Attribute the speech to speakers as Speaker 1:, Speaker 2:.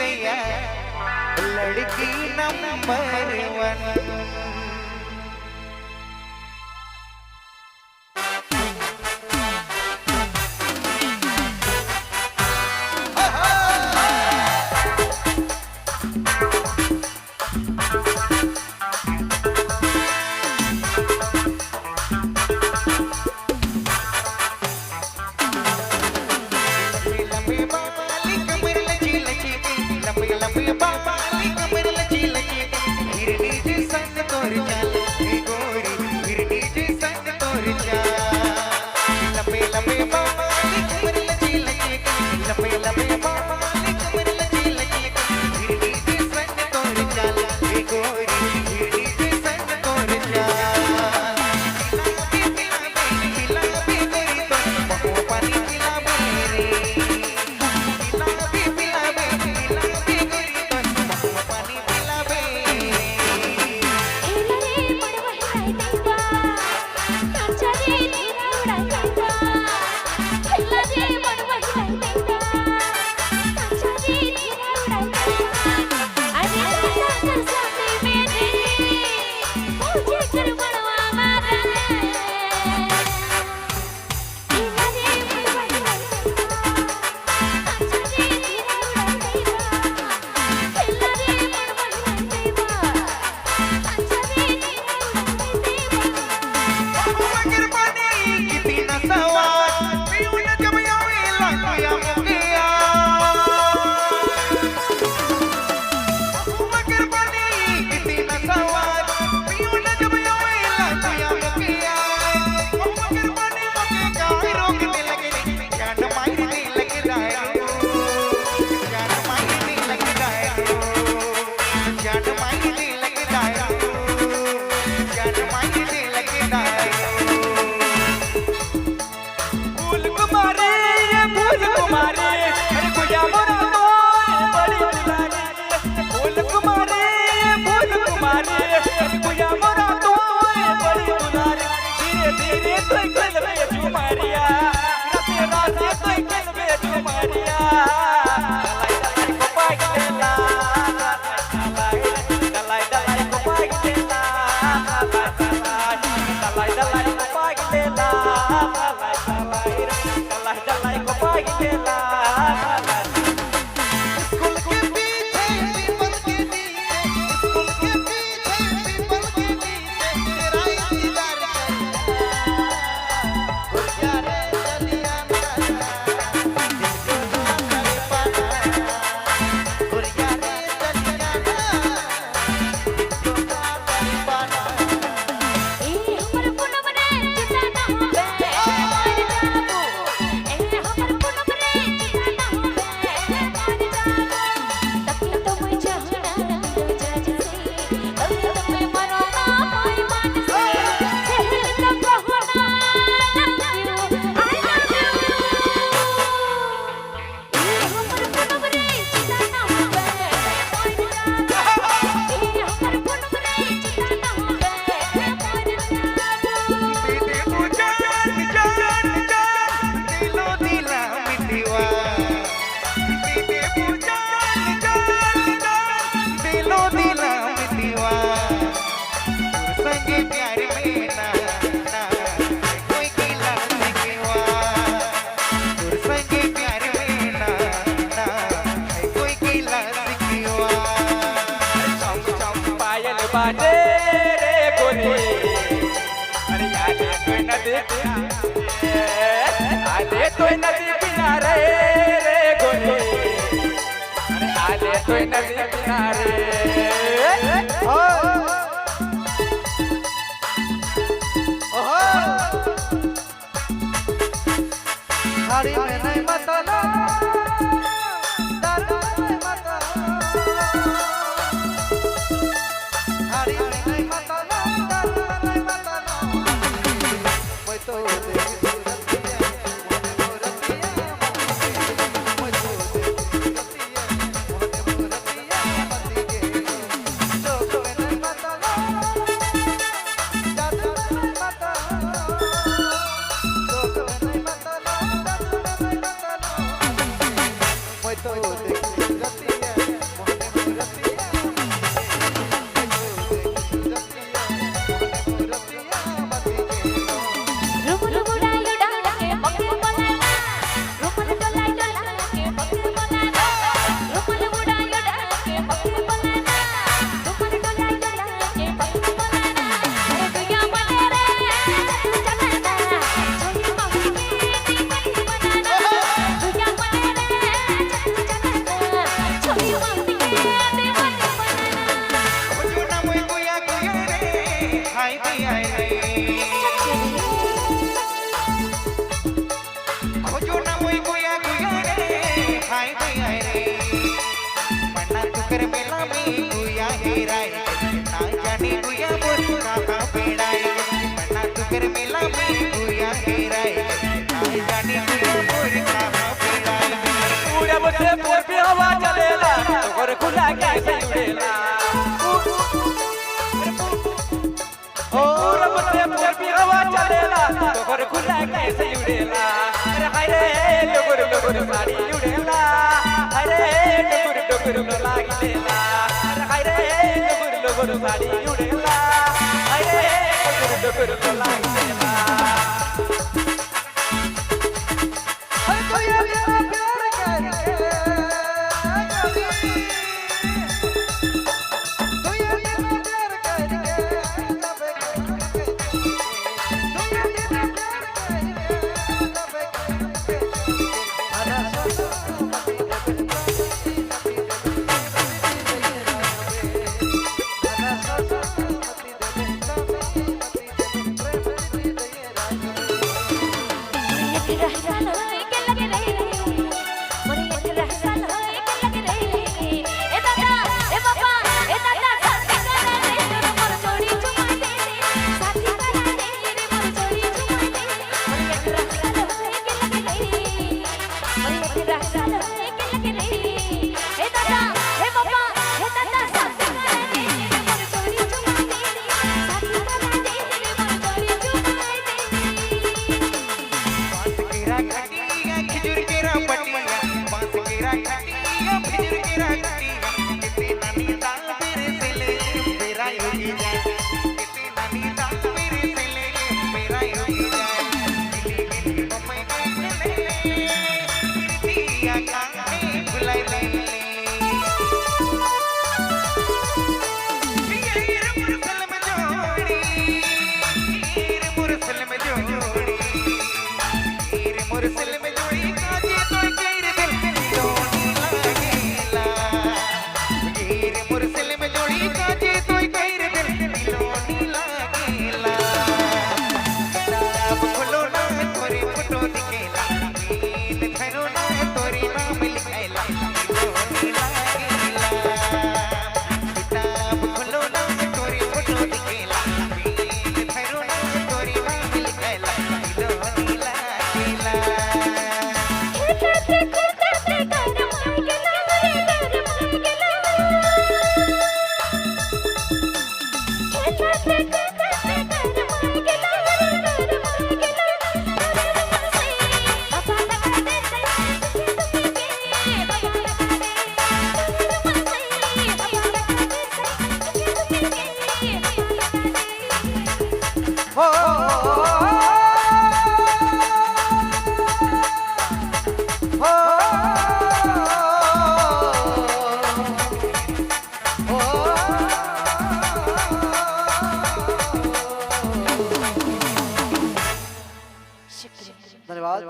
Speaker 1: दैया लड़की number one. लंबे बाली कमर लची लची, लंबे लंबे बाली कमर लची लची, हिरनी जैसन तोर चाल हे गोरी, हिरनी जैसन तोर चाल। लंबे लंबे बाली कमर लची लची, लंबे लंबे बाली कमर लची लची, हिरनी जैसन तोर चाल हे गोरी, हिरनी जैसन तोर चाल। पिला पिला गोरी तो महुआ पानी पिलाबे रे, पिलाबे पिलाबे पिलाबे गोरी तो महुआ पानी पिलाबे रे।
Speaker 2: हेला रे मड़वा हिलाई देवा, नाचा रे धीरा उड़ाई देवा। हेला रे मड़वा हिलाई देवा, नाचा रे धीरा उड़ाई देवा। अरे सागर साथे मेरे, मुझे कर मड़वा मारा। हेला रे मड़वा हिलाई देवा, नाचा रे धीरा उड़ाई देवा। हेला रे मड़वा हिलाई देवा, नाचा रे धीरा उड़ाई देवा।
Speaker 1: महुआ केर पानी किती न सवाद, पिऊन जब आवेला तुया मुकिया। महुआ केर पानी किती न सवाद, पिऊन जब आवेला तुया मुकिया। महुआ केर पानी मोके काय रोक दे लगे रे, जान मार दे लगे दारू, जान मार दे लगे दारू, जान मार दे लगे दारू, जान मार दे लगे दारू।
Speaker 3: फूल कुमारी ये फूल कुमारी, अरे गुया मोरा तो बड़ी दुलारी। फूल कुमारी ये फूल कुमारी, अरे गुया मोरा तो बड़ी दुलारी। धीरे धीरे तो खेल में झुमारिया, राते राते तो खेल में झुमारिया। दलाई दलाई को पाई देला, दलाई दलाई को पाई देला, दलाई दलाई को पाई देला, दलाई दलाई को पाई देला।
Speaker 1: स्कूल के पीछे पीपल के नीचे, स्कूल के पीछे पीपल के नीचे, तेरा इंतजार कर गुड़िया रे चलिया ना, दिल को ना तड़पाना, गुड़िया रे चलिया ना, दिल को ना तड़पाना।
Speaker 2: ए हमर पूनम रे चिंता ना होवे मर जाबो, ए हमर पूनम रे चिंता ना होवे मर जाबो। तकी तो मैं चाहना जज से, तकी तो मैं मरना माय मान से, सेहर तो कहना love you, I love you. ए हमर पूनम रे चिंता ना होवे मर जाबो, ए हमर पूनम रे चिंता ना होवे मर जाबो।
Speaker 1: दे दे जान जान जान दिलो दिला मितवा, दे दे जान जान जान दिलो दिला मितवा। संग प्यार में ना ना कोई गिला शिकवा, तोर संग प्यार में ना ना कोई गिला शिकवा।
Speaker 3: चम चम पायल बाजे रे गोरी, अरे आले तो नदी, आले तो नदी किनारे रे गोरी, अरे आले तो नदी किनारे।
Speaker 4: थारी में नहीं मतला, दारू में मतला, थारी में नहीं मतला, दारू में नहीं मतला। मैं तो देखी सूरतिया, मोहने मूरतिया, मैं तो देखी सूरतिया, मोहने मूरतिया, मती गेलो। चोख में नहीं मतला, जादू में नहीं मतला, चोख में नहीं मतला, जादू में नहीं मतला।
Speaker 3: अरे खुला केस उड़ेला। अरे हाय रे डुगुर डुगुर साड़ी उड़ेला। हाय रे डुगुर डुगुर लोला गिलेला। अरे हाय रे डुगुर डुगुर साड़ी उड़ेला। हाय रे डुगुर डुगुर लोला गिलेला।
Speaker 4: अरे कोई अपना प्यार करके तू अपना प्यार करके तब तू अपना प्यार करके तब अरे सोना मती देवे मती देवे अरे सोना मती देवे मती देवे प्रेम दे
Speaker 2: मोरे 18 साल होए के लगे रे, मोरे 18 साल होए के लगे रे। ए दादा, ए बाबा, ए दादा, साथी करा दे रे मोर जोड़ी चुमा दे दे। साथी करा दे रे मोर जोड़ी चुमा दे दे। मोरे 18 साल होए के लगे रे, मोरे 18 साल होए के लगे रे। ए दादा, ए बाबा, ए दादा, साथी करा दे रे मोर जोड़ी चुमा दे दे। साथी करा दे रे मोर जोड़ी चुमा दे दे।
Speaker 1: बांस केरा खटिया खिजुर केरा पटिया, बांस केरा खटिया खिजुर केरा खटिया, कितने नानी दाल मेरे से ले मेरा योगी जाए, कितने नानी दाल मेरे से ले मेरा योगी जाए। गिली गिली बम्बई ले ले, प्रीतिया काहे भुलाई ले ले। हीर मुरसल में जोड़ी, हीर मुरसल में जोड़ी, हीर मुरसल में जोड़ी, काजे तो कैर दिल जोड़ी लागेला। हीर मुरसल में जोड़ी, काजे तो कैर दिल जोड़ी लागेला। किताब खोलो ना तोरे फोटो दिखेला, पेन धरो ना तोरे नाम लिखेला, जोड़ी लागेला। किताब खोलो ना तोरे फोटो दिखेला, पेन धरो ना तोरे नाम लिखेला, जोड़ी लागेला।
Speaker 2: खेलते खेलते गरम गेला रे, गरम गेला। खेलते खेलते गरम गेला रे, गरम गेला। बाबा लगा दे तुझे के, बाबा लगा दे बाबा लगा दे तुझे के, बाबा लगा दे।
Speaker 4: हो हो हो।
Speaker 2: शुक्रिया।
Speaker 4: धन्यवाद।